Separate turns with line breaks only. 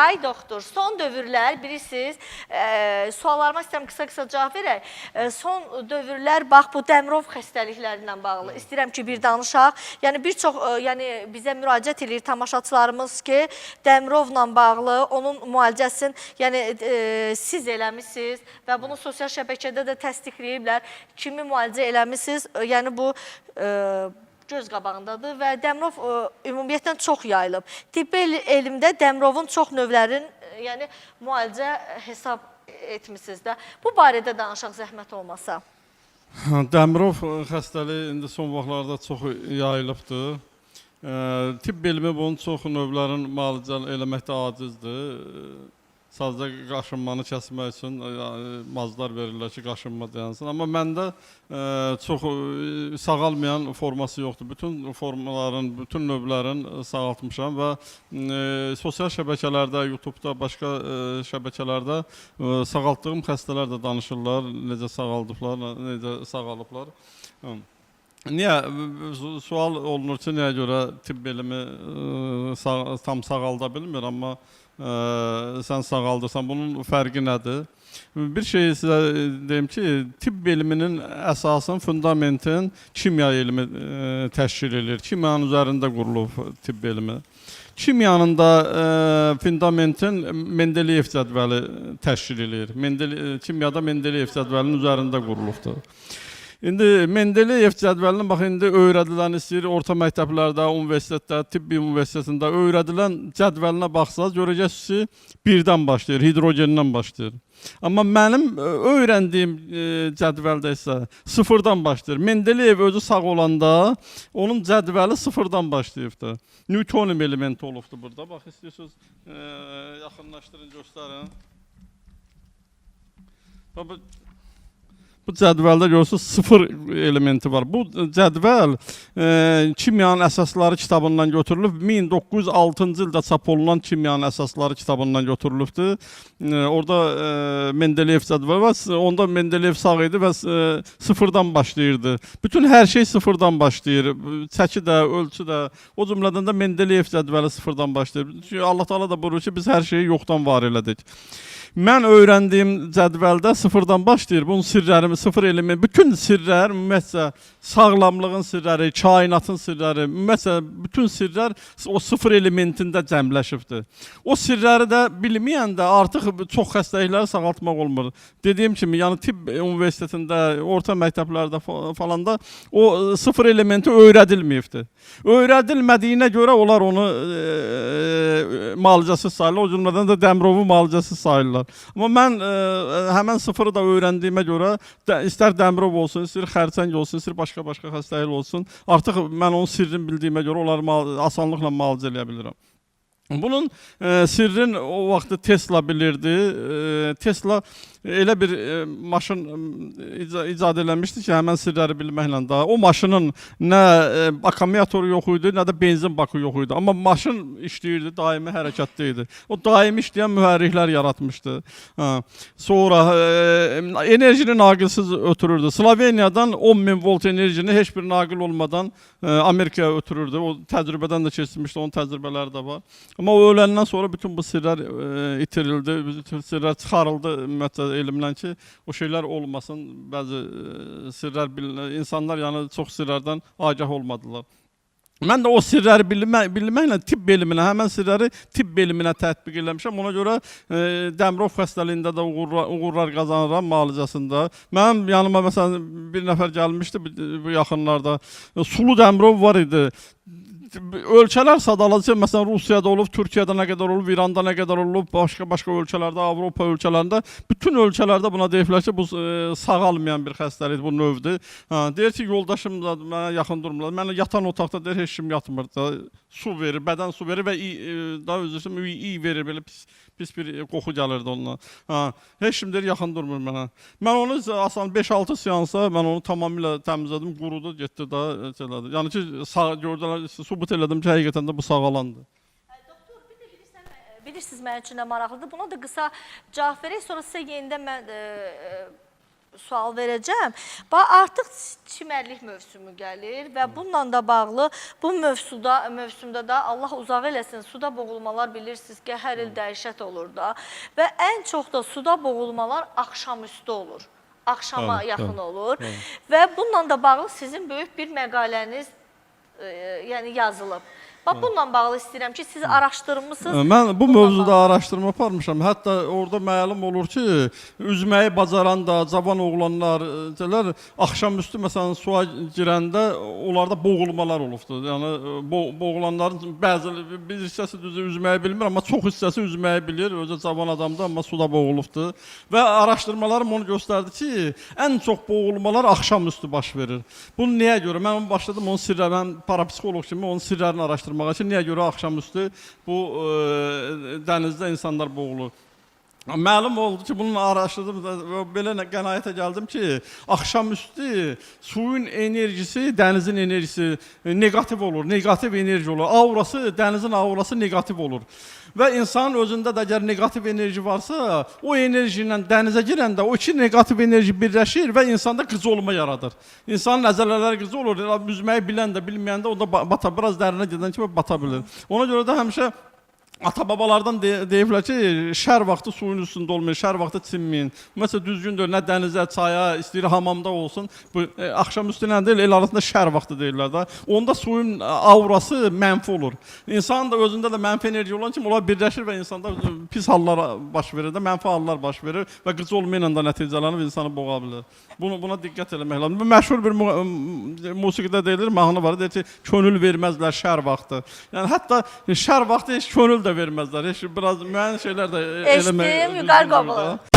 Ay doktor, son dövrlər bilirsiniz, suallarıma istəyirəm qısa-qısa cavab verək. Son dövrlər bax bu Dəmirov xəstəlikləri ilə bağlı istəyirəm ki, bir danışaq. Yəni bir çox yəni bizə müraciət eləyir tamaşaçılarımız ki, Dəmirovla bağlı onun müalicəsini, yəni siz eləmisiniz və bunu sosial şəbəkədə də təsdiqləyiblər. Kimi müalicə eləmisiniz? Yəni bu göz qabağındadır və Dəmirov ümumiyyətlə çox yayılıb. Tibbi elmdə Dəmirovun çox növlərin, yəni müalicə hesab etmisiniz də. Bu barədə danışaq zəhmət olmasa.
Dəmirov xəstəliyi indi son vaxtlarda çox yayılıbdır. Tibb elmi bunun çox növlərin müalicə eləməkdə acizdir. Sadəcə qaşınmanı kəsmək üçün mazlar verirlər ki, qaşınma dayansın. Amma məndə çox sağalmayan forması yoxdur. Bütün formaların, bütün növlərin sağaltmışam və sosial şəbəkələrdə, YouTube-da, başqa şəbəkələrdə sağaltdığım xəstələr də danışırlar, necə sağaldıblar, necə sağalıblar. Niyə? Sual olunur ki, niyə görə tibb elmi tam sağalda bilmir, amma sən sağaldırsan, bunun fərqi nədir? Bir şey sizə deyim ki, tibb elminin əsasını, fundamentin kimya elmi təşkil edir. Kimyanın üzərində qurulub tibb elmi. Kimyanın da fundamentin Mendeleyev cədvəli təşkil edir. Kimyada Mendeleyev cədvəlinin üzərində qurulubdur. İndi Mendeleyev cədvəlinin bax indi öyrədilən istəyir orta məktəblərdə, universitetdə, tibbi universitetində öyrədilən cədvəlinə baxsaz görəcəksiniz ki, birdən başlayır, hidrogendən başlayır. Amma mənim öyrəndiyim cədvəldə isə sıfırdan başlayır. Mendeleyev özü sağ olanda onun cədvəli sıfırdan başlayıbdı. Newtonium elementi olubdu burada. Bax istəyirsiniz yaxınlaşdırın, göstərin. Bax, bu cədvəldə görürsünüz sıfır elementi var. Bu cədvəl Kimyanın Əsasları kitabından götürülüb. 1906-cı ildə çap olunan Kimyanın Əsasları kitabından götürülübdür. Orada Mendeleyev cədvəli var. Onda Mendeleyev sağ idi və sıfırdan başlayırdı. Bütün hər şey sıfırdan başlayır. Çəki də, ölçü də, o cümlədən də Mendeleyev cədvəli sıfırdan başlayır. Çünki Allah Taala da buyurur ki, biz hər şeyi yoxdan var elədik. Mən öyrəndiyim cədvəldə sıfırdan başlayır. Bunun sirləri, sıfır elmi, bütün sirlər, ümumiyyətcə sağlamlığın sirləri, kainatın sirləri, ümumiyyətcə bütün sirlər o sıfır elementində cəmləşibdir. O sirləri də bilməyəndə artıq çox xəstəlikləri sağaltmaq olmur. Dediyim kimi, yəni tibb universitetində, orta məktəblərdə falan da o sıfır elementi öyrədilməyibdir. Öyrədilmədiyinə görə onlar onu müalicəsiz sayırlar. O cümlədən də Dəmirovu müalicəsiz sayırlar. Amma mən həmən sıfırı da öyrəndiyimə görə istər Dəmirov olsun, istər xərçəng olsun, istər başqa-başqa xəstəlik olsun, artıq mən onun sirrini bildiyimə görə onları asanlıqla müalicə eləyə bilirəm. Bunun sirrin o vaxtı Tesla bilirdi. Tesla elə bir maşın icad eləmişdi ki, həmən sirləri bilməklə daha. O maşının nə akkumulatoru yox idi, nə də benzin bakı yox idi. Amma maşın işləyirdi, daimi hərəkətdə idi. O daimi işləyən mühərriklər yaratmışdı. Ha. Sonra enerjini naqilsiz ötürürdü. Sloveniyadan 10.000 volt enerjini heç bir naqil olmadan Amerikaya ötürürdü. O təcrübədən də keçmişdi, onun təcrübələri də var. Amma o öləndən sonra bütün bu sirlər itirildi, bütün sirlər çıxarıldı ümumiyyətcə elmdən ki, o şeylər olmasın. Bəzi sirlər bilinə, insanlar yəni çox sirlərdən agah olmadılar. Mən də o sirləri bilməklə tibb elminə, həmən sirləri tibb elminə tətbiq eləmişəm. Ona görə Dəmirov xəstəliyində də uğurlar qazanıram müalicəsində. Mənim yanıma məsələn bir nəfər gəlmişdi bu yaxınlarda. Sulu Dəmirov var idi. Ölkələr sadalayacaq. Məsələn, Rusiyada olub, Türkiyədə nə qədər olub, İranda nə qədər olub, başqa-başqa ölkələrdə, Avropa ölkələrində, bütün ölkələrdə buna deyiblər ki, bu sağalmayan bir xəstəlikdir, bu növdür. Ha, deyir ki, yoldaşım da mənə yaxın durmurlar. Mənə yatan otaqda deyir, heç kim yatmır da. Su verir, bədən su verir və daha üzr istəyirəm, iyi verir, belə pis bir qoxu gəlirdi ondan. Ha, heç kim deyir, yaxın durmur mənə. Mən onu asan 5-6 seansa mən onu tamamilə təmizlədim, qurudu, getdi da elədi. Yəni ki, sağ gördülər, sübut elədim ki, həqiqətən də bu sağalandı.
Doktor, bir də bilirsən, bilirsiniz mənim üçün nə maraqlıdır. Buna da qısa cavab verək, sonra sizə yenidən mən sual verəcəm. Bax artıq çimərlik mövsümü gəlir və bununla da bağlı bu mövsümdə də Allah uzaq eləsin, suda boğulmalar bilirsiniz ki, hər il dəhşət olur da. Və ən çox da suda boğulmalar axşamüstü olur. Axşama
Bəli,
yaxın
bəli,
olur. Və bununla da bağlı sizin böyük bir məqaləniz yəni yazılıb. Bax bununla bağlı istəyirəm ki, siz araşdırmısınız.
Mən bu
Bununla
mövzuda
bağlı.
araşdırma aparmışam. Hətta orada məlum olur ki, üzməyi bacaran da cavan oğlanlar, gələr axşamüstü məsələn suya girəndə onlarda boğulmalar olubdur. Yəni boğulanların bəzi bir hissəsi düzü üzməyi bilmir, amma çox hissəsi üzməyi bilir. Özü cavan adamdır, amma suda boğulubdur. Və araşdırmalarım onu göstərdi ki, ən çox boğulmalar axşamüstü baş verir. Bunu niyə görə? Mən onu başladım onun sirləri, mən parapsixoloq kimi onun sirlərini araşdırmağa ki, niyə görə axşamüstü bu dənizdə insanlar boğulur. Məlum oldu ki, bunun araşdırdım və belə qənaətə gəldim ki, axşamüstü suyun enerjisi, dənizin enerjisi neqativ olur, neqativ enerji olur. Aurası, dənizin aurası neqativ olur. Və insanın özündə də əgər neqativ enerji varsa, o enerji ilə dənizə girəndə o iki neqativ enerji birləşir və insanda qıcı olma yaradır. İnsanın əzələləri qıcı olur, elə üzməyi bilən də, bilməyən də o da bata, biraz dərinə gedən kimi bata bilir. Ona görə də həmişə ata-babalardan deyiblər ki, şər vaxtı suyun üstündə olmayın, şər vaxtı çimməyin. Məsələn, düzgündür, nə dənizə, çaya, istəyir hamamda olsun. Bu axşamüstü ilə deyil, el arasında şər vaxtı deyirlər də. Onda suyun aurası mənfi olur. İnsanın da özündə də mənfi enerji olan kimi onlar birləşir və insanda pis hallar baş verir də, mənfi hallar baş verir və qıcı olma ilə də nəticələnib insanı boğa bilər. Buna diqqət eləmək lazımdır. Bu məşhur bir musiqidə deyilir, mahnı var, deyir ki, könül verməzlər şər vaxtı. Yəni hətta şər vaxtı heç könül də verməzlər. Heç biraz müəyyən şeylər də eləmək
Eşitdim, Vüqar
düzgün deyil də.
Qobulov.